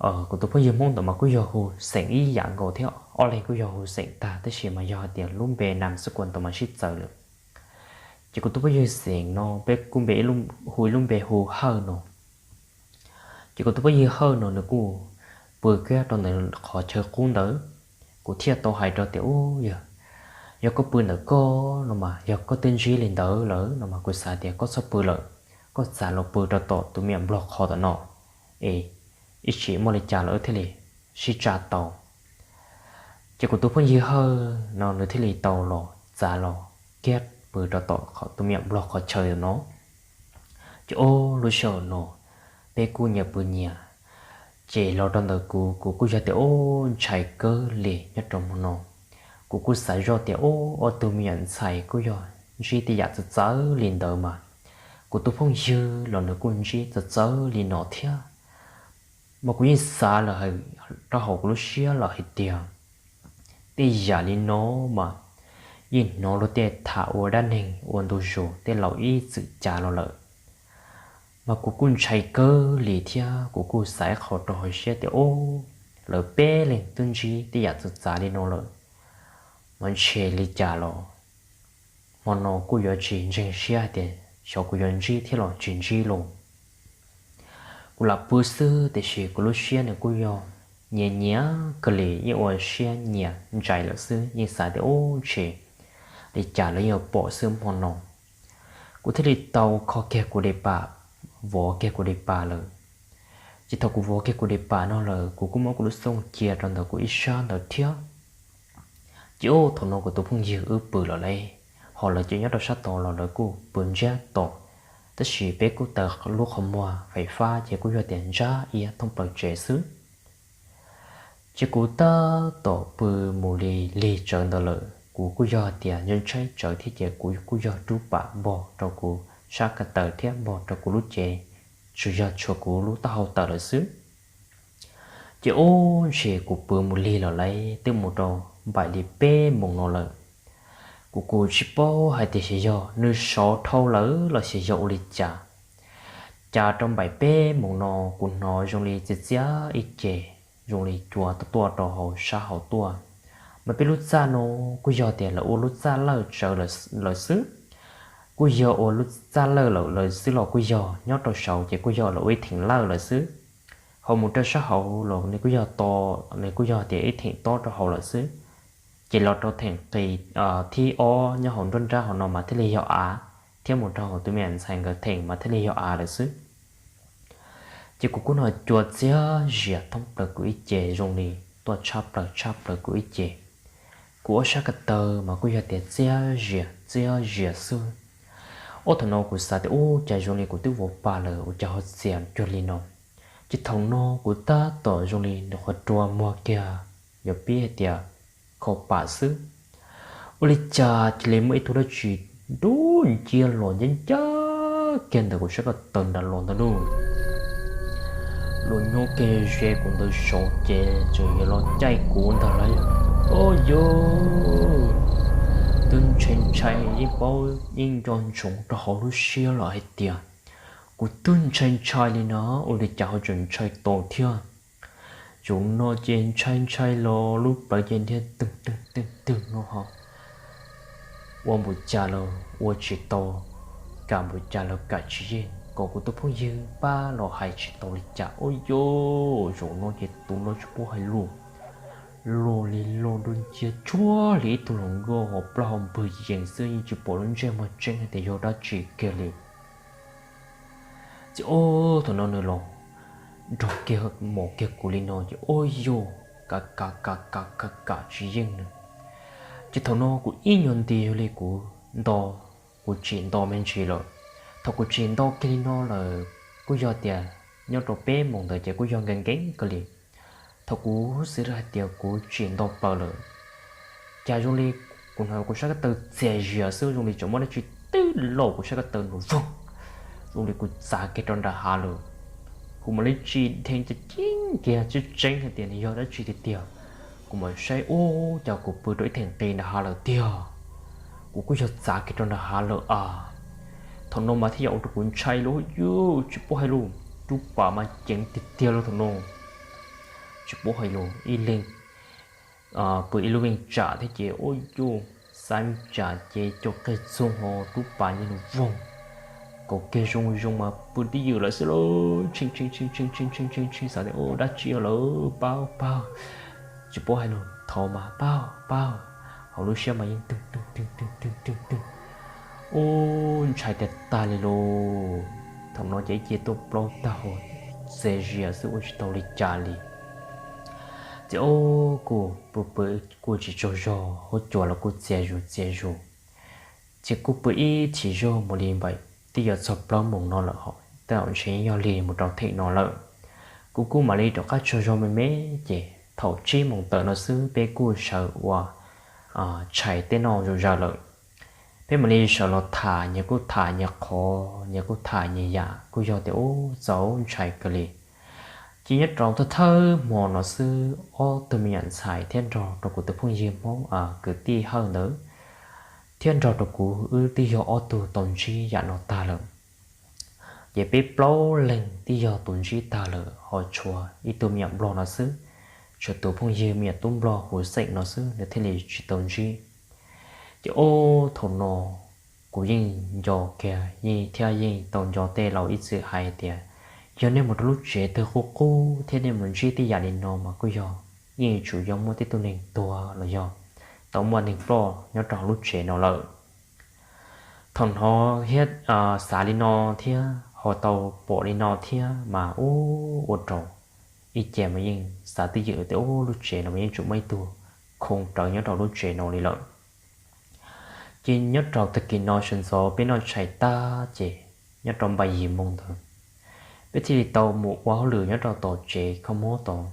Ub, kuv tus phooj ywg Hmoob ntawd mas kuj yog hu xeem ib yam nkaus thiab, ob leeg kuj yog hu xeem tag, tab sis mas yog hais tias lub npe nam xab kuas ntawd mas sib txawv lawm. Ces kuv tus phooj ywg xeem no peb kuj npe, hu ib lub npe hu Hawj no. Ces kuv tus phooj ywg Hawj no nws kuj pw kiag rau ntawm qhov chaw qub ntawd. Kuv thiaj tau hais rau tias, Ub, yog, yog koj pw ntawm koj no mas yog koj twb ntsib li ntawd lawm no mas kuv xav tias koj txhob pw lawm, koj txav los pw rau tom tus me nyuam nplog qhov tom no es ib tsam muaj li cas los wb thiaj li sib tsa tau. Ces kuv tus phooj ywg Hawj no nws thiaj li tau los txav los kiag pw rau tom tus me nyuam nplog qhov chaw no. Ces ub, lub sij hawm no peb kuj nyias pw nyias. Ces los rau ntawm kuv, kuv kuj yog tias ub, ntshai kawg li nyob rau hmo no. Kuv kuj xav zoj tias ub, ob tug me nyuam ntxhais kuj yog ntsib tej yam txawv txawv li ntawd mas kuv tus phooj ywg los nws kuj ntsib txawv txawv li no thiab. Mas kuv yeej xav lawm rau hauv kuv lub siab lawm hais tias tej yam li no mas yeej hnov luag tej tham ua dab neeg ua ntu zus tej laus ib txwm cav los lawm. Mas kuv kuj ntshai kawg li thiab kuv kuj xav ib qho rau hauv siab tias ub, lawv peb leeg twb ntsib tej yam txawv txav li no lawm, mas ntshe li cas los hmo no kuj yuav tsis ntseeg siab hais tias xyov kuv yuav ntsib thiab los tsis ntsib lauj. Kuv lam pw xwb tiam sis kuv lub siab nws kuj yog nyias nyias kawg li, yeej ua siab nyias ntsais lawm xwb, yeej xav tias ub, ntshe li cas lawv yeej yuav pom xwb hmo no. Kuv thiaj li tau kho kiag kuv daim pam, vov kiag kuv daim pam lawm. Ces thaum kuv vov kiag kuv daim pam no lawm kuv kuj muab kuv lub xoo cia rau ntawm kuv ib sab ntawd thiab. Ces ub, thaum no kuv tus phooj ywg wb pw lawm lauj, ho lawv ces nyob rau sab tod los lawv kuj pw ntsiag to, tab sis peb kuj taws lub qhov muag fais fab ces kuj yog tias ntsab iab thoob plaws tsev xwb. Ces kuv tab tom pw mus li lig tsawv ntawd lawm, kuv kuj yog tias ntshai tsawv thiab ces kuv kuj yog rub pam npog rau kuv sab ko taw thiab npog rau kuv lub cev, tsuas yog tshuav kuv lub taub hau tawm lawm xwb. Ces ub, ntshe kuv pw mus lig lawm lauj, twb mus rau npaum li peb moos no lawm. Kuv kuj tsis paub hais tias xyov yog nws sov dhau lawm los xyov yog ua li cas, cas rau npaum peb moos no kuv hnov zoo li txias txias ib ce, zoo li cua tuaj tuaj rau hauv sab hauv tuaj. Mas peb lub txaj no kuj yog tias lawv ua lub txaj lawj tsawv lawm xwb, kuj yog ua lub txaj lawj lawm xwb los kuj yog nyob rau saud ces kuj yog lawv ua ib theem lawj lawm xwb. Ho mus rau sab hauv los nws kuj yog to, nws kuj yog tias ib theem tob rau hauv lawm xwb. Ces los rau theem qis thib ob nyob hauv nruab nrab hauv no mas thiaj li yog av, thiab mus rau hauv tus me nyuam ntxhais nkawd theem mas thiaj li yog av lawm xwb. Ces kuv kuj hnov cua txiab zias thoob plaws kuv ib ce zoo li tuaj tshab plaws tshab plaws kuv ib ce. Kuv ob sab ko taw mas kuj yog tias txiab zias txiab zias xwb. Ob, thaum no kuv xav tias ub, cas zoo li kuv twb vov pa lawm ua cas ho txias cuag li no. Ces thaum no kuv tab tom zoo li nws qhov rua muag kiag, yuav pib hais tias khaum pam xwb, ua li cas cia li muaj ib tug dab tsi nruj nciab los ncaj ncaj kiag ntawm kuv sab ko taw nram los ntag lauj. Los nyob kiag ze kuv ntawd saud ces tseem yuav los caij kuv ntag lauj. Ob, yog twb ntshai ntshai yeej paub yeej nco ntsoov rau hauv lub siab lawm hais tias kuv twb ntshai ntshai li no, ua li cas ho tseem ntshai tau thiab. Zaum no ces ntshai ntshai los lub plawv ces ntiag twg twg twg twg no ho ua npaum cas los ua tsis tau, kam npaum cas los kam tsis yeej, kom kuv tus phooj ywg pab los hais tsis tau li cas. Ua, yog zaum no ces tus no tsis paub hais lus, los li los nruj nciab tshuab li ib tug hluas nkauj ho plaub hau npwg yees xwb, yeej tsis pom lub ntsej muag tseeb hais tias yog dab tsi kiag li. Ces ob, thaum no nws los nrog kiag mom kiag kuv li no ces ua, yog kam kam kam kam kam kam tsis yeej nws. Ces thaum no kuv ib nyuag nti yog li kuv nto, kuv tsim nto me ntsis lawm. Thaum kuv tsim nto kiag li no lawm kuj yog tias nyob rau peb moos ntawd ces kuj yog nkees nkees kawg li. Thaum kuv xav hais tias kuv tsim nto plaws lawm, cas zoo li kuv hnov kuv sab ko taw txias zias xwb, zoo li tseem muaj dab tsi twb laum kuv sab ko taw nrov voog, zoo li kuv txav kiag rau nram hav lawm. Kuv mam li tsim dheev cov ceeb kiag tseeb tseeb hais tias nws yog dab tsi tiag tiag. Kuv mam saib ub, cas kuv pw rau ib theem qis nram hav lawm tiag. Kuv kuj yog txav kiag rau nram hav lawm as. Thaum no mas thiaj yog ua rau kuv ntshai lub yuj tsis paub hais lus, rub pam mas ceev tiag tiag lawm thaum no. Tsis paub hais lus ib leeg pw ib lub veej tsam thiab ces ua yuj xav tsam ces cov qig txoog ho rub pam nyob nws voog, kaum kiag zoo zoo mas pw twj ywm lawm xwb lauj. Tshee tshee tshee tshee tshee tshee tshee tshee xav tias ua dab tsi lawm, pab pab, tsis paub hais lus thov mas pab pab, hauv lub siab mas yeej twg twg twg twg twg twg twg, ub, ntshai tiag tag li lauj. Thaum no ces ib ce tuaj plaub tag hauv, txias zias xwb ua tsis tau li cas li. Ces ub, kuj pw pw kuj tsis tsaug zog, huab cua los kuj txias zus txias zus. Ces kuj pw ib chim zog mus li npaum twb yuav txog plaub moos no lawm hos, tej zaum ntshe yog li mus rau theem no lawm. Kuv kuj mam li rov qab tsaug zog me me, ces thaum tsib moos tawm no xwb peb kuj sawv ua tshais tej noj zuj zus lawm. Peb mam li sawv los tham, nyias kuj tham nyias qhov, nyias kuj tham nyias yam, kuj yog tias ub, txaus ntshai kawg li. Ces nyob rau thawj thawj hmo no xwb, ob tug me nyuam ntxhais thiab nrog rau kuv tus phooj ywg Hmoob kwv tij Hawj ntawd thiab nrog rau kuv, wb twb yog ob tug tau ntsib yam no tag lawm. Ces peb plaub leeg twb yog tus ntsib tag lawm, ho tshuav ib tug me nyuam nplog no xwb, tshuav tus phooj ywg me nyuam tub nplog huv xeem no xwb nws thiaj li tsis tau ntsib. Ces ub, thaum no kuv yeej nco kiag yeej thiab yeej tau nco tej laus ib txwm hais tias yog nej mus rau lub tsev twg qub qub thiab nej mus ntsib tej yam li no mas kuj yog yeej yuav tsum yog muaj tej tug neeg tuag los yog tau muaj neeg ploj nyob rau hauv lub tsev no lawm. Thaum hnov thiab xav li no thiab ho tau pom li no thiab mas ub, ua rau ib ce mas yeej xav twj ywm tias ub, lub tsev no mas yeej tsum muaj ib tug khoo rawv nyob rau lub tsev no li lawm. Ces nyob rau tag kis no sawv ntxov peb noj tshais tag ces nyob rau npa yim moo ntawd peb thiaj li tau mus ua hauj lwm nyob rau tom tsev kho mob tod.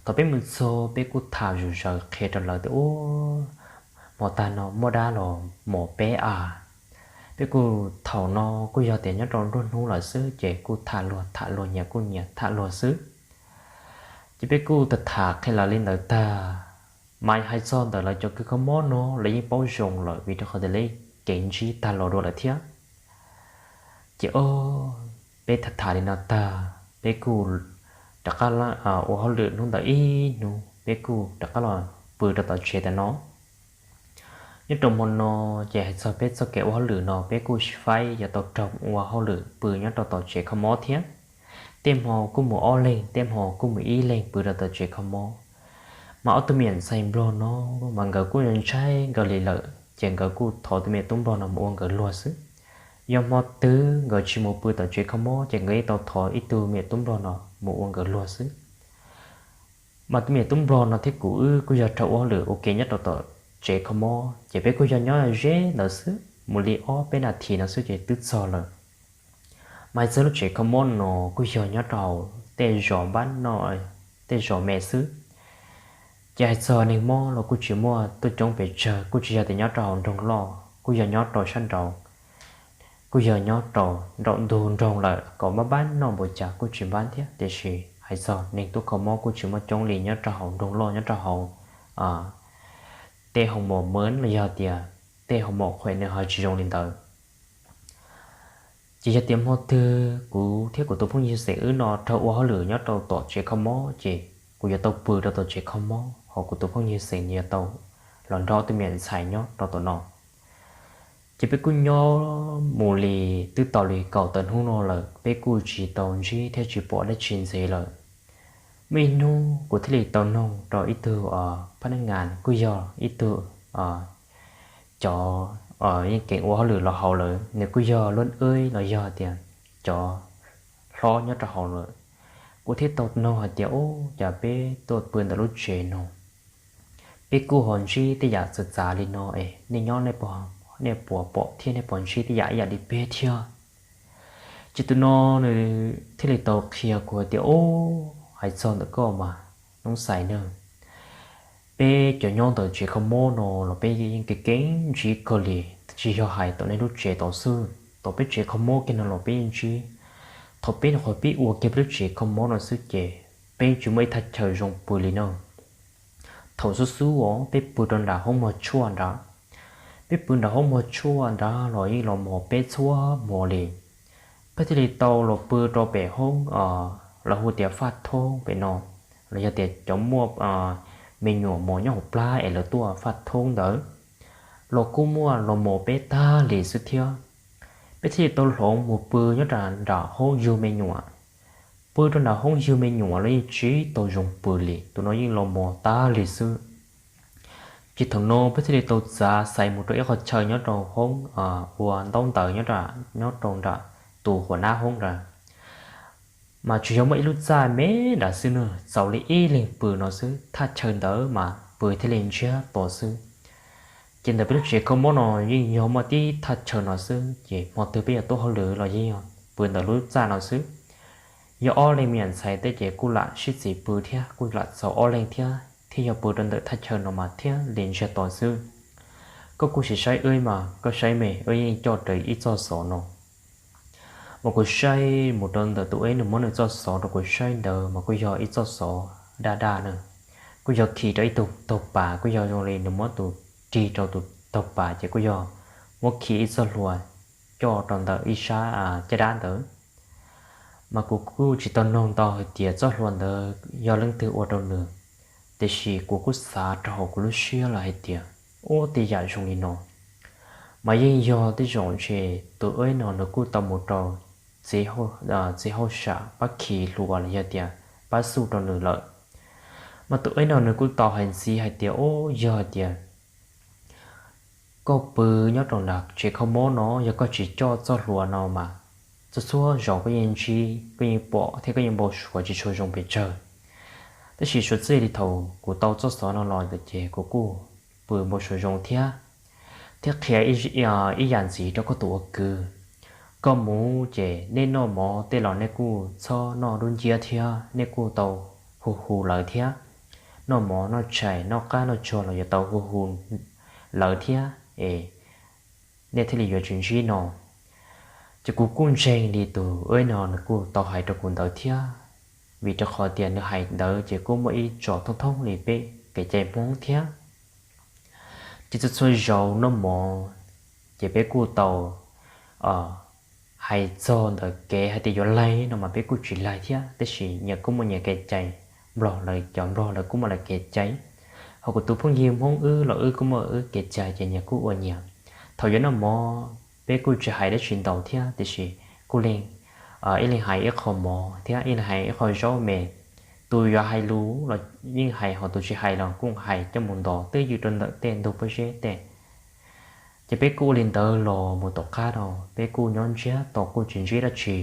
Thaum peb mus txog peb kuj tham zom zaws qhia rau lawv tias ub, hmo tag no muaj dab los mos peb a. Peb kuj thaum no kuj yog tias nyob rau nruab hnub lawm xwb ces kuj tham luag tham luag nyias kuj nyias tham luag xwb. Ces peb kuj tham tham qhia lawv li ntawd tag, mas hais txog ntawm lawv cov kws kho mob no lawv yeej paub zoo lawm vim rau qhov tias lawv kev ntsib tag los dua lawm thiab. Ces ob, peb tham tham li no tag peb kuj rov qab ua hauj lwm hnub ntawd ib hnub peb kuj rov qab los pw rau tom tsev tam no. Nyob rau hmo no ces hais txog peb txoj kev ua hauj lwm no peb kuj faib yuav tau raug ua hauj lwm pw nyob rau tom tsev kho mob thiab. Tej hmo kuj mus ob leeg, tej hmo kuj mus ib leeg pw rau tom tsev kho mob. Mas ob tug me nyuam ntxhais nplog no mas nkawd kuj ntshai nkawd li lawm ces nkawd kuj thov tus me nyuam tub nplog no mus ua nkawd luag xwb. Yog hmo twg nkawd tsis mus pw tom tsev kho mob ces nkawd yeej tau thov ib tug me nyuam tub nplog no mus ua nkawd luag xwb. Mas tus me nyuam tub nplog no thiab kuv wb kuj yog raug ua hauj lwm ua ke nyob rau tom tsev kho mob ces peb kuj yog nyob ze ntawd xwb mus li ob peb nas this no xwb ces twb txog lawm. Mas hais txog lub tsev kho mob no kuj yog nyob rau hauv tej zos npab no, tej zos me xwb. Ces hais txog neeg mob los kuj tsis muaj tuaj coob pes tsawg, kuj tsis yog tias nyob rau hauv nroog loj, kuj yog nyob rau sab nraud, kuj yog nyob rau nraum ntug nroog lawm kom npab npab noj npaum cas kuj tsis npab thiab. Tiam sis hais txog neeg tuaj kho mob kuj tsis muaj coob li nyob rau hauv nroog loj, nyob rau hauv tej hoo mom mab los yog tias tej hoo mom qhuem nws ho tsis zoo li ntawd. Ces yog tias hmo twg kuv thiab kuv tus phooj ywg xeem wb no raug ua hauj lwm nyob rau tom tsev kho mob ces kuv yuav tau pw rau tom tsev kho mob, ho kuv tus phooj ywg xeem nws yuav tau los nrog tus me nyuam ntxhais nyob rau tom no. Ces peb kuj nyob mus li twb tau li kaum tawm hnub no lawm, peb kuj tsis tau ntsib thiab tsis pom dab tsi ntxiv lawm. Muaj ib hnub kuv thiaj li tau noog rau ib tug phab nab ngas kuj yog ib tug cov yeej keev ua hauj lwm los hauv lawm, nws kuj yog luab wb los yog tias cov hlob nyob rau hauv lawm. Kuv thiaj tau noog hais tias, Ub, cas peb tuaj pw ntawm lub tsev no, peb kuj ho ntsib tej yam txawv txav li no es nej nyob nej puas pom thiab nej puas ntsib tej yam ib yam li peb thiab? Ces tus no nws thiaj li tau qhia kuv hais tias, Ub, hais txog ntawm koj mas noob xais nawb, peb cov nyob ntawm tsev kho mob no los peb yeej keev keev ntsib kawg li, tsis yog hais tom nej lub tsev tod xwb, tom peb tsev kho mob kiag no los peb yeej ntsib. Thaum peb nyuam qhuav pib ua kiag peb lub tsev kho mob no xwb ces peb yeej tsis muaj ib thaj chaw zoo pw li na. Thaum xub xub uas peb pw rau nram hoob mog tshuaj nrad, peb pw nram hoob mog tshuaj nrad los yeej los mos peb txhua hmo li. Peb thiaj li tau los pw rau pem hoob, lawv hu tias faj thoob pem no, los yog tias cov muaj me nyuam mos nyob hauv plab es lawv tuaj faj thoob ntawd los kuj muaj los mos peb tag li xwb thiab. Peb thiaj li tau hloov mus pw nyob rau nram hoob yug me nyuam. Pw rau nram hoob yug me nyuam los yeej tsis tau zoo pw li, tus no yeej los mos tag li xwb. Ces thaum no peb thiaj li tau txav xaiv mus rau ib qho chaw nyob rau hoob ua ntaub ntawv nyob rau nram tus huas nab hoob ntawd. Mas tsuas yog muaj ib lub txaj me nrad xwb na, txaus li ib leeg pw no xwb, thaj chaw ntawd mas pw thiaj li ntsiag to xwb. Ces ntawm peb lub tsev kho mob no yeej yog muaj tib thaj chaw no xwb, ces hmo twg peb yuav tuaj hauj lwm los yeej yog pw ntawm lub txaj no xwb. Yog ob leeg me nyuam ntxhais tej ces kuj lam sib txiv pw thiab, kuj lam txaus ob leeg thiab, thiab yog pw rau ntawm thaj chaw no mas thiaj li ntsiag to xwb. Koj kuj sim saib wb mas koj saib me, wb yeej coj rawv ib txoj xov no. Mas kuv saib mus rau ntawm tus wb nws muab nws txoj xov rau kuv saib ntawd mas kuj yog ib txoj xov daj daj na, kuj yog khi rau ib tug taug pas, kuj yog zoo li nws muab tus rig rau tus taug pas ces kuj yog muab khi ib txoj hlua coj rau ntawm ib sab caj dab ntawd. Mas kuv kuj tsis tau noog ntau hais tias txoj hlua ntawd yog leej twg ua rau nws, tiam sis kuv kuj xav rau hauv kuv lub siab lawm hais tias, ub, tej yam zoo li no mas yeej yog tej zaum ntshe tus wb no nws kuj tau mus rau txiv hauj sam pab khi hlua los yog tias pab xuj rau nws lawm. Mas tus wb no nws kuj tau hais ntxiv hais tias, ub, yog hais tias koj pw nyob rau nram tsev kho mob no, yog koj tsis coj txoj hlua no mas txhua txhua zaus koj yeej ntsib, koj yeej pom thiab koj yeej npau suav tsis tshua zoo pes tsawg. Tab sis suav txij li thaum kuv tau txoj xov no los ntawd ces kuv kuj pw npau suav zoo thiab, thiab qhia ib yam ntxiv rau koj tus ua kwv. Koj mus ces nej noj mov tej los nej kuj txhob noj dub nciab thiab, nej kuj tau hu hu lawv thiab. Noj mov noj tshais noj qab noj tsuag los yuav tau hu hu lawv thiab es nej thiaj li yuav tsis ntsib no. Ces kuv kuj ntseeg li tus wb no nws kuj tau hais rau kuv ntawd thiab, vim rau qhov tias nws hais ntawd ces kuj muaj ib tsoom thoob thoob li peb kev cai Hmoob thiab. Ces txhua txhua zaus noj mov ces peb kuj tau hais txog ntawm kev hais tias yuav laig no mas peb kuj tsis laig thiab, tab sis nyias kuj muaj nyias kev cai, Nplog lawv cov Nplog lawv kuj muaj lawv kev cai, ho kuv tus phooj ywg Hmoob wb los wb kuj muaj wb kev cai ces nyias kuj ua nyias. Thaum yuav noj mov peb kuj tsis hais dab tsi ntau thiab, tiam sis kuj ib leeg hais ib qho mov thiab ib leeg hais ib qho zaub me, tus yuav hais lus los yeej hais, ho tus tsis hais los kuj hais coj mus ntos twb ywm rau ntawm tej ntug pob zeb tej. Ces peb kuj ua li ntawd los mus tom qab no peb kuj nyob ntsiag to kuj tsis ntsib dab tsi.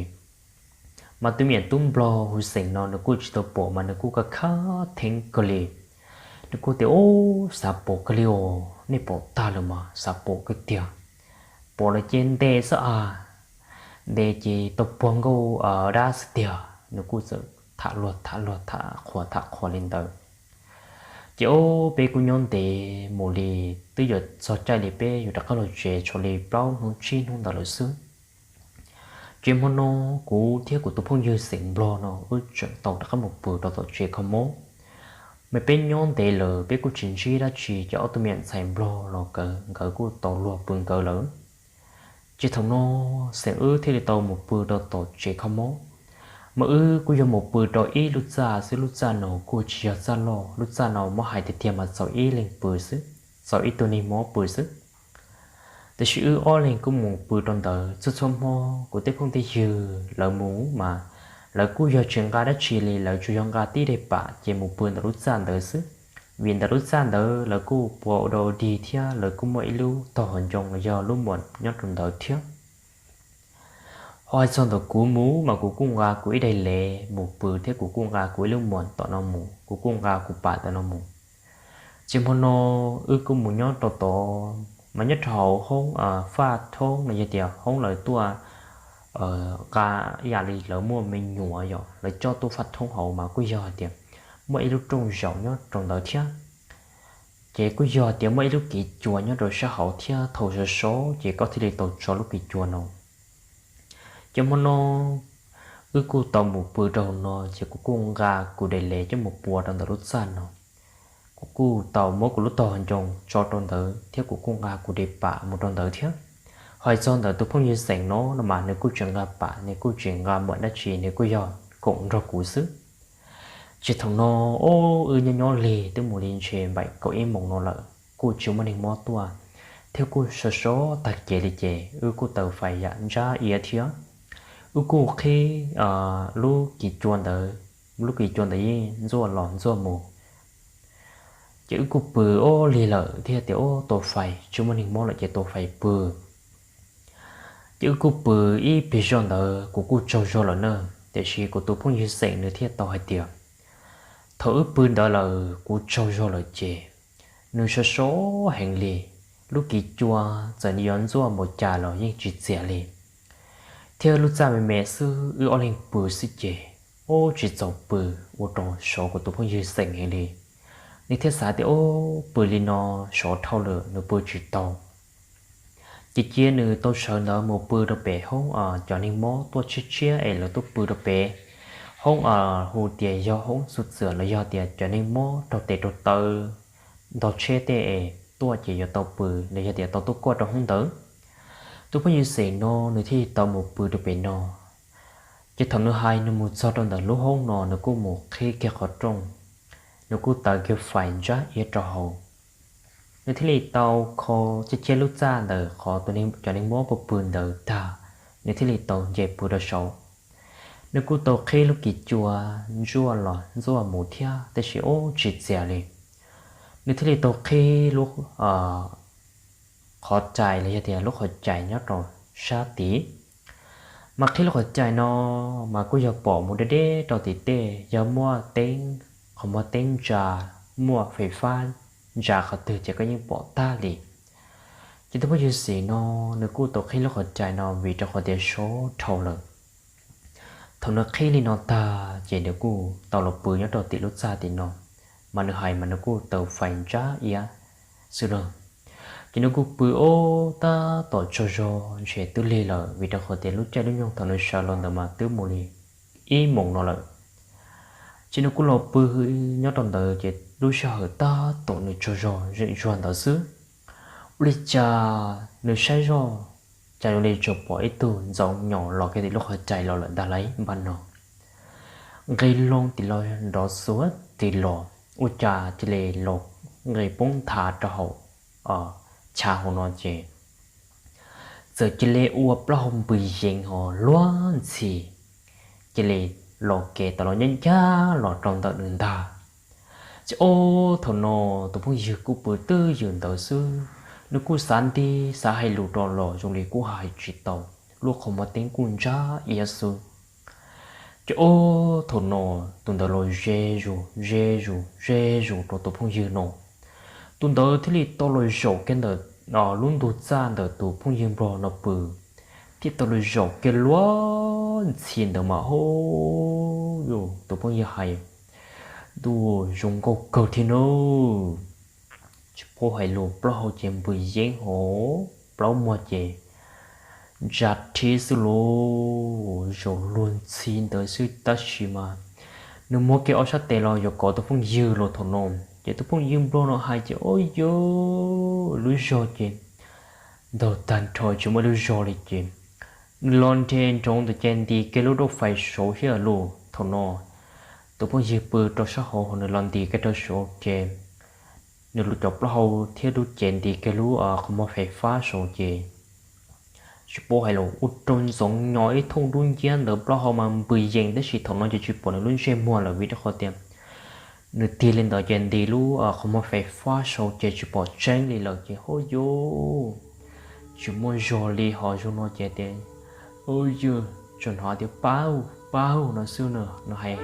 Mas tus me nyuam tub nplog hu xeem no nws kuj tsis tau pom mas nws kuj khab theeb kawg li. Nws kuj tias, Ub, xav pom kawg li os, nej pom tag lawm mas xav pom kawg tiag. Pom lawm ces ntes xwb a, ntes ces tau puag nkauj dab xwb tiag. Nws kuj txawm tham luag tham luag tham qhuas tham qhuas li ntawd. Ces ub, peb kuj nyob ntev mus li, twb yuav txog caij li peb yuav rov qab los tsev tshuav li plaub hnub tsib hnub ntawd lawm xwb. Ces hmo no kuv thiab kuv tus phooj ywg xeem nplog no wb tseem tau rov qab mus pw rau tom tsev kho mob. Mas peb nyob ntev lawm peb kuj tsis ntsib dab tsi, ces ob tug me nyuam ntxhais nplog los nkawd kuj tau luag pw nkawd lawm. Ces thaum no xeem wb thiaj li tau mus pw rau tom tsev kho mob. Mas wb kuj yog mus pw rau ib lub txaj xwb, lub txaj no kuj tsis yog txaj loj, lub txaj no muab hais tiag tiag mas txaus ib leeg pw xwb, txaus ib tug neeg mob pw xwb. Tiam sis wb ob leeg kuj mus pw rau ntawd txhua txhua hmo. Kuv tej phooj tej ywg lawv mus mas lawv kuj yog tsis nqa dab tsi li, lawv tsuas yog nqa tib daim pam ces mus pw ntawm lub txaj ntawd xwb. Vim ntawm lub txaj ntawd lawv kuj pua ua dog dig thiab lawv kuj muaj ib lub tog hauv ncoo yog lub muam nyob rau ntawd thiab. Ho hais txog ntawm kuv mus mas kuv kuj nqa kuv ib daim lev mus pw thiab kuv kuj nqa kuv ib lub muam tom no mus, kuv kuj nqa kuv pam tom no mus. Ces hmo no wb kuj mus nyob rau tod, mas nyob rau hauv hoob faj thoob no yog tias hoob lawv tuaj nqa, yam li lawv muaj me nyuam yom, lawv coj tuaj faj thoob hauv mas kuj yog hais tias muaj ib lub rooj zaum nyob rau ntawd thiab. Ces kuj yog tias muaj ib lub kev cua nyob rau sab hauv thiab, thaum sov sov ces koj thiaj li tau tso lub kev cua no. Ces hmo no wb kuj tau mus pw rau hauv no ces kuv kuj nqa kuv daim lev coj mus pua rau ntawm lub txaj no. Kuv kuj tau muab kuv lub tog ncoo tso rau ntawd thiab kuv kuj nqa kuv daim pam mus rau ntawd thiab. Ho hais txog ntawm tus phooj ywg xeem no no mas nws kuj tsis nqa pam, nws kuj tsis nqa muam dab tsi, nws kuj yog koom nrog kuv xwb. Ces thaum no, o, wb nyob nyob lig twb mus li ntshe npaum kaum ib moos no lawm, kuj tsis muaj neeg mob tuaj, thiab kuj sov sov tag kev li ces wb kuj taws fais yam ntsab iab thiab. Wb kuj qhib lub kis cua ntawd, lub kis cua ntawd yeej ntxuaj los ntxuaj mus. Ces wb kuj pw ua lig lawm thiab tias, Ub, tua fais, tsis muaj neeg mob lawm ces tua fais pw. Ces wb kuj pw ib pliag zoj ntawd kuv kuj tsaug zog lawm na, tiam sis kuv tus phooj ywg xeem nws thiaj tau hais tias, thaum wb pw ntawd lawm kuv tsaug zog lawm ces nws sov sov heev li, lub kis cua txawm nws yuav ntxuaj npaum cas los yeej tsis txias li. Thiab lub txaj me me xwb, wb ob leeg pw xwb ces, ub, tsis txaus pw, ua rau sov kuv tus phooj ywg xeem heev li. Nws thiaj xav tias, Ub, pw li no sov dhau lawm nws pw tsis tau. Ces cia nws tau sawv ntawd mus pw rau pem hoob cov neeg mob tuaj tshiab tshiab es lawv tuaj pw rau pem hoob, hu tias yog hoob xu txwm los yog tias cov neeg mob raug tes raug taw, ntog tsheb tej es tuaj ces yuav tau pw los yog tias tau tuaj kuaj rau hoob ntawd. Tus phooj ywg xeem no nws thiaj li tau mus pw rau pem no. Ces thaum nws hais nws mus txog rau ntawm lub hoob no nws kuj mus qhib kiag qhov rooj, nws kuj taws kiag fais ntsab iab rau hauv. Nws thiaj li tau kho ciaj ciaj lub txaj ntawm qhov cov neeg mob pw pw ntawd tag, nws thiaj li tau nce pw rau saud. Nws kuj tau qhib lub kis cua ntxuaj los ntxuaj mus thiab, tab sis ub tsis txias li. Nws thiaj li tau qhib lub qhov cai los yog tias lub qhov cai nyob rau sab tid. Mas qhib lub qhov cai no mas kuj yog pom mus deb deb rau tim tej, yog muaj teeb, qhov muag teeb ntsa, muaj fais fab ntsa qhov twg ces koj yeej pom tag li. Ces tus phooj ywg xeem no nws kuj tau qhib lub qhov cai no vim rau qhov tias sov dhau lawm. Thaum nws qhib li no tag ces nws kuj tau los pw nyob rau tim lub txaj tim no, mas nws hais mas nws kuj taws fais ntsab iab xwb na. Ces nws kuj pw ub tab tom tsaug zog ntshe twb lig lawm vim rau qhov tias lub caij lub nyoog thaum nws sawv los ntawd mas twb mus li ib moos no lawm. Ces nws kuj los pw nyob rau ntawd ces lub sij hawm tab tom nws tsaug zog zeem zuag ntawd xwb, ua li cas nws saib zoj cas zoo li tsuas pom ib tug ntxoov nyoos los kiag tim lub qhov cai los lawm ntag lauj npaj no. Nqis loo tim los nrov xuav tim los, ua cas cia li los nqis poob nthav rau hauv chav hauv no ces txawm cia li ua plaub hau npws yees ho luag ntxhi, cia li los kev tau los ncaj ncaj los rau ntawm nws ntag. Ces ob thaum no tus phooj ywg kuj pw twj ywm ntawd xwb, nws kuj xav nti xav hais lus rau los zoo li kuj hais tsis tau, lub qhov muag teeb kuj ntsab iab xwb. Ces ob thaum no tus ntawd los ze zus ze zus ze zus rau tus phooj ywg no. Tus ntawd thiaj li tau los zaum kiag ntawm lub ntug txaj ntawm tus phooj ywg nplog no pw, thiaj tau los zaum kiag luag ntxhi ntawd mas hauj yus tus phooj ywg hais, ntuj, zoo nkauj kawg thiab nawb. Tsis paub hais lus, plaub hau ces npws yeeb hos plaub muag ces ntsa rhib xwb lauj, zaum luag ntxhi ntawd xwb tab sis mas nws muab kiag ob sab tes los yuav kov tus phooj ywg los thaum no, ces tus phooj ywg nplog no hais ces ob yus lub zog ces ntaug tag nrho tsis muaj ib lub zog li ces nws los nrhe nroov ntawm ces nti kiag lub rauj fais saud thiab lauj. Thaum no tus phooj ywg pw rau sab hauv, nws los nti kiag rau saud ces nws cov plaub hau thiab lub cev nti kiag lub qhov muag fais fab saud ces tsis paub hais lus, ua rau ntxoov nyo ib thooj dub nciab ntawd, plaub hau mas npws yees tab sis thaum no ces tsis pom nws lub ntsej muag lawm vim rau qhov tias nws tig li ntawd ces nti lub qhov muag fais fab saud ces tsis pom tseeb li lawm ces hauj yus tsis muaj zog li hos zoo no ces tias, yus tsuas hnov tias pab, pab no xwb na. Nws hais,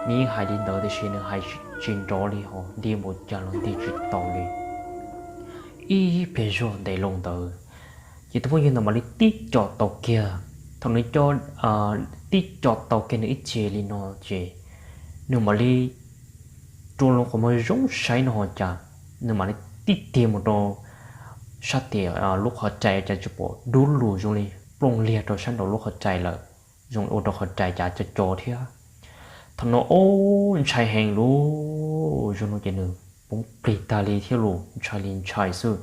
nws yeej hais li ntawd tiam sis nws hais tsis nrov li hos nti npaum cas los nti tsis tau li. Ib pliag zog ntev loo ntawd ces tus phooj ywg ntawd mam li tib co tau kiag. Thaum nws tib co tau kiag nws ib ce li no ces nws mam li rua loo qhov muag zoo saib no ho cas nws mam li tib tig mus rau sab tim lub qhov rais cas tsis pom dub lug zoo li plooj liag rau sab nraum lub qhov rais lawm, zoo li ua rau qhov rais cav co co thiab. Thaum no ob ntshai heev lauj, zoo no ces nws poob plig tag li thiab los ntshai li ntshai xwb.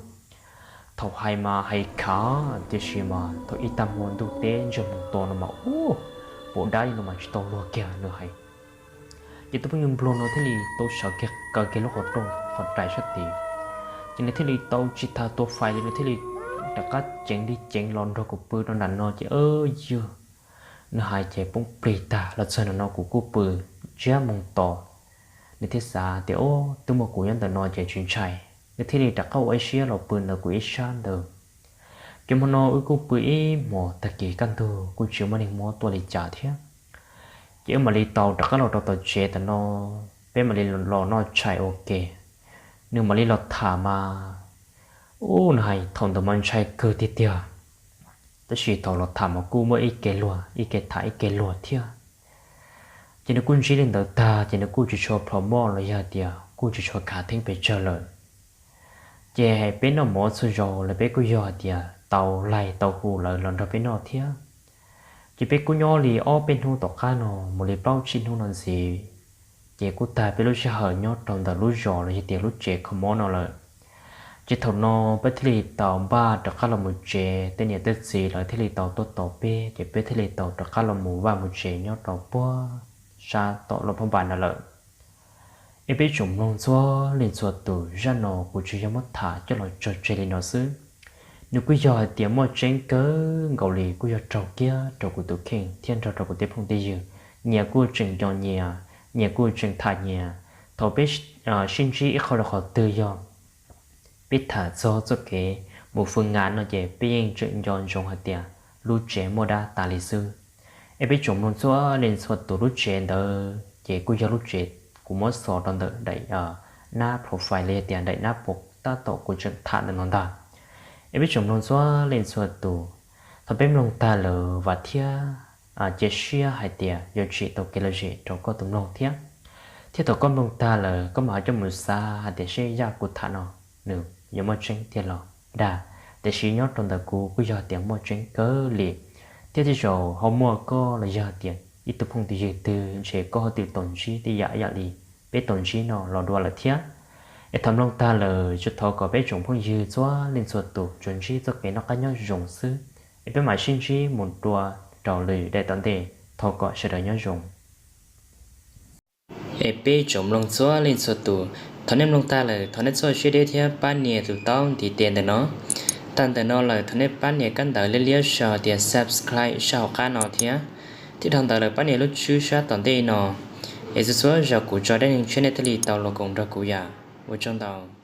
Thaum hais mas hais khav tiam sis mas thaum ib tag hmo ntuj teb ntsej muag to no mas ua pom dab li no mas tsis tau luag kiag nws hais. Ces tus phooj ywg nplog no thiaj li tau sawv kiag kaw kiag lub qhov rooj qhov rais sab tid, ces nws thiaj li tau tsis tas tua fais li, nws thiaj li rov qab ceev li ceev los nrog kuv pw rau nram no ces yog nws hais ces poob plig tag los txog nram no kuv kuj pw ntsiab moo to. Nws thiaj xav tias, o, twb muaj kuv nyob ntawm no ces tsis ntshai. Nws thiaj li rov qab ua ib siab los pw ntawm kuv ib sab ntawd. Ces hmo no wb kuj pw ib hmos, tag kis kaj ntug kuj tsis muaj neeg muab tua li cas thiab. Ces wb mam li tau rov qab los rau tom tsev tam no, peb mam li los noj tshais ua ke. Nws mam li los tham mas, ub, nws hais thaum ntawd mas ntshai kawg tiag tiag, tab sis thaum los tham mas kuj muaj ib ke luag, ib ke tham ib ke luag thiab. Ces nws kuj ntsib li ntawd tag ces nws kuj tsis tshua plhom moj los yog tias kuj tsis tshua khav theeb pes tsawg lawm. Ces peb noj mov txhua zaus los peb kuj yog hais tias tau laig tau hu lawv los nrog peb noj thiab. Ces peb kuj nyob li ob peb hnub tom qab no mus li plaub tsib hnub no ntxiv, ces kuj tag peb lub sij hawm nyob rau ntawm lub zos los yog tias lub tsev kho mob no lawm. Ces thaum no peb thiaj li tau npaj rov qab los mus tsev, tej niam tej txiv lawv thiaj li tau tuaj tos peb, ces peb thiaj li tau rov qab los mus vaj mus tsev nyob rau puag sab tom lub phab npa no lawm. Es peb tsoom mloog txhua leej txhua tus, zaj no kuv tsuas yog muab tham coj los tso tseg li no xwb. Nws kuj yog hais tias muaj tseeb kawg nkaus li, kuj yog raug kiag rau kuv tus kheej thiab nrog rau kuv tej phooj tej ywg. Nyias kuj tseem nco nyias, nyias kuj tseem tham nyias. Thaum peb sib ntsib ib qho rau qhov twg yog peb tham txog txoj kev mus fwj ngas no ces peb yeej tseem nco ntsoov hais tias lub tsev muaj dab tas li xwb. Es peb tsoom mloog txhua leej txhua tus, lub tsev ntawd ces kuj yog lub tsev kuv muab xov rau ntawm daim nab profile los yog tias daim nab pos tab tom kuv tseem tham ntawm no ntag. Es peb tsoom mloog txhua leej txhua tus, thaum peb mloog tag lawm vam thiab cia siab hais tias yuav tsim tau kev lom zem rau koj tus mloog thiab. Thiab thaum koj mloog tag lawm koj mam ho coj mus xav hais tias seb zaj kuv tham no nws yuav muaj tseeb tiag los dag, tiam sis nyob rau ntawm kuv kuj yog tias muaj tseeb kawg li. Thiab tej zaum ho muaj koj los yog tias ib tug phooj tus ywg twg ntshe koj ho twb tau ntsib tej yam ib yam li peb tau ntsib no los dua lawm thiab. Es thaum mloog tag lawm tsuas thov kom peb tsoom phooj ywg txhua leej txhua tus tsuas ntsib txoj kev noj qab nyob zoo xwb, es peb mam sib ntsib mus dua rau lwm daim tom ntej. Thov kom sawv daws nyob zoo. Es peb tsoom mloog txhua leej txhua tus, thaum nej mloog tag lawm thov nej txhob siab deb thiab pab nias tus taub ntiv tes ntawm no. Tag ntawm no lawm thov nej pab nias kab ntawv liab liab sau tias subscribe sab hauv qab no thiab. Thiab dhau ntawd lawm pab nias lub tswb sab tom ntej no, es txhua txhua zaus kuv tso dab neeg tshiab nej thiaj li tau los koom nrog kuv yom. Ua tsaug ntau.